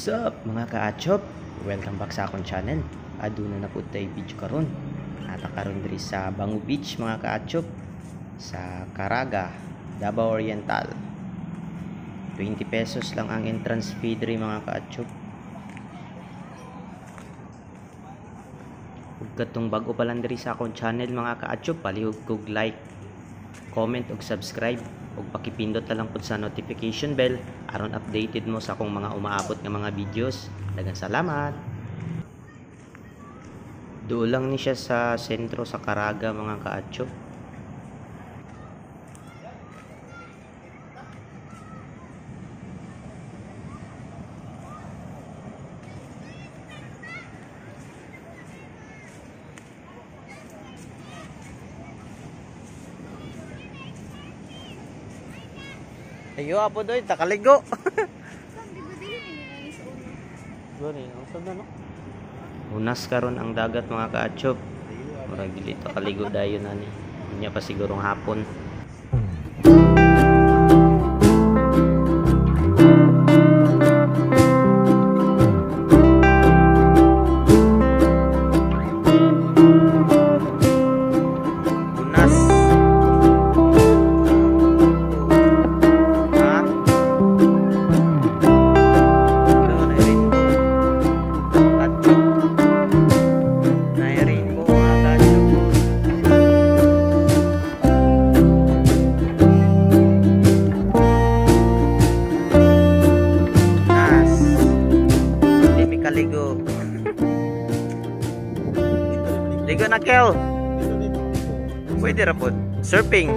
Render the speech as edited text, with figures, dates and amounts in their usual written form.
What's up, mga kaachop? Welcome back sa akong channel. Aduna na pud tay video karon. Ata karon diri sa Bango Beach, mga kaachop, sa Caraga, Davao Oriental. 20 pesos lang ang entrance fee diri, mga kaachop. Ug katong bag-o pa lang diri sa akong channel, mga kaachop, palihog kog like, comment ug subscribe ug pakipindot na lang pud sa notification bell aron updated mo sa akong mga umaabot nga mga videos. Daghang salamat. Duol lang ni siya sa sentro sa Caraga, mga kaachop. Ayo apo doy, takaligo. Unas karon ang dagat, mga kaachop. Murag dili ta kaligo dayon ani. Unya pa sigurong hapon. Unas. Ha? Pero na rainbow. Achop. Na rainbow, mga kaachop. Nas. Hindi mi kaligo. Ligo na, Kel. Pwede ra pod. Surfing.